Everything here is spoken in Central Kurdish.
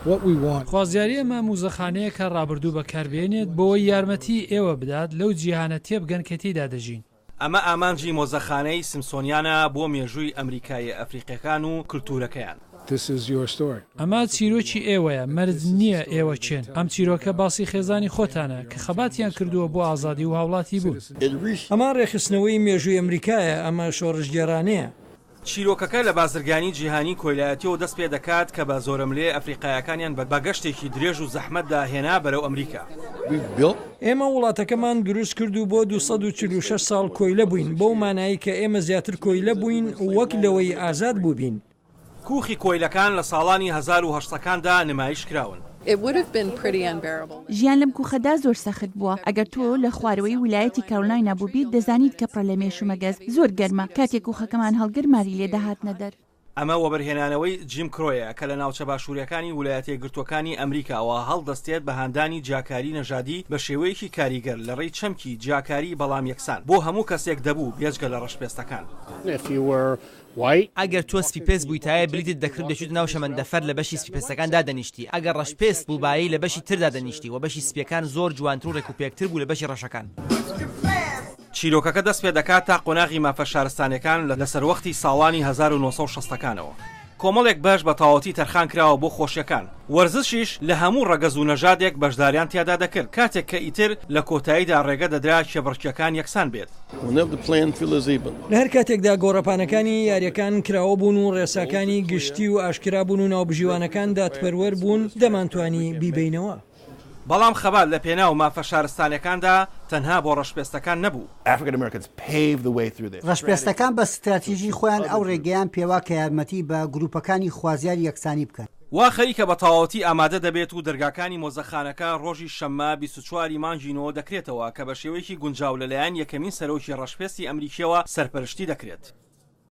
خوازیاری ئێمە موزەخانەیەکە ڕابردوو بەکاربهێنێت بۆوەی یارمەتی ئێوە بدات لەو جیهانە تێبگەن کە تێیدا دەژین. ئەمە ئامانجی مۆزەخانەی سمسۆنیانە بۆ مێژووی ئەمریکاییە ئەفریقیەکان و کلتورەکەیان. ئەمە چیرۆکی ئێوەیە، مەرج نییە ئێوە کێن، ئەم چیرۆکە باسی خێزانی خۆتانە کە خەباتیان کردووە بۆ ئازادی و هاوڵاتیبوون. ئەمە ڕێکخستنەوەی مێژووی ئەمریکایە، ئەمە شۆڕشگێڕانەیە. چیرۆکەکە لە بازرگانی جیهانی کۆیلایەتیەوە دەست پێ دەکات کە بە زۆرەملێ ئەفریقایەکانیان بە گەشتێکی درێژ و زەحمەتدا هێنا بەرەو ئەمریکا. ئێمە وڵاتەکەمان دروست کرد و بۆ 246 ساڵ کۆیلە بووین، بەو مانایەی کە ئێمە زیاتر کۆیلە بووین وەک لەوەی ئازاد بووبین. کوخی کۆیلەکان لە ساڵانی 1800 ەکاندا نمایش کراون. ژیان لەم کوخەدا زۆر سەخت بووە. ئەگەر تۆ لە خوارەوەی ویلایەتی کارۆلاینا بووبیت، دەزانیت کە پڕە لە مێش و مەگەز. زۆر گەرمە. کاتێک کوخەکەمان هەڵگرت، ماری لێ دەهاتنە دەر. ئەمە وەبەرهێنانەوەی جیم کرۆیە کە لە ناوچە باشوورییەکانی ولایەتەیەکگرتووەکانی ئەمریکاوە هەڵدەستێت بە هاندانی جیاکاری نەژادی بە شێوەیەکی کاریگەر لە ڕێی چەمکی جیاکاری بەڵام یەکسان بۆ هەموو کەسێک دەبوو بێجگە لە ڕەشپێستەکان. ئەگەر تۆ سپیپێست بوویتایە بلیتت دەکڕی و دەچوویتە ناو شەمەندەفەر لە بەشی سپیپێستەکان دادەنیشتی، ئەگەر ڕەشپێست بووبایی لە بەشی تر دادەنیشتی، وە بەشی سپیەکان زۆر جوانتر و ڕێکوپێکتر بوو لە بەشی ڕەشەکان. چیرۆکەکە دەست پێدەکات تا قۆناغی مافە شارستانیەکان لە سەروەختی ساڵانی 1960 ەکانەوە. کۆمەڵێک بەش بە تەواوەتی تەرخان کراوە بۆ خۆشیەکان، وەرزشیش لە هەموو ڕەگەز و نەژادێک بەشداریان تیادا دەکرد کاتێک کە ئیتر لە کۆتاییدا ڕێگە دەدرا کێبڕکێکان یەکسان بێت. لە هەر کاتێکدا گۆڕەپانەکانی یارییەکان کراوە بوون و ڕێساکانی گشتی و ئاشکرا بوون و ناوبژیوانەکان دادپەروەر بوون، دەمانتوانی بیبەینەوە. بەڵام خەبات لە پێناو مافە شارستانیەکاندا تەنها بۆ ڕەشپێستەکان نەبوو. ڕەشپێستەکان بە ستراتیژی خۆیان ئەو ڕێگەیان پێوا کە یارمەتی بە گروپەکانی خوازیاری یەکسانی بکەن. وا خەریکە بە تەواوەتی ئامادە دەبێت و دەرگاکانی مۆزەخانەکە ڕۆژی شەممە 24 ی مانگی نۆ دەکرێتەوە کە بە شێوەیەکی گونجاو لەلایەن یەکەمین سەرۆکی ڕەشپێستی ئەمریکیەوە سەرپەرشتی دەکرێت.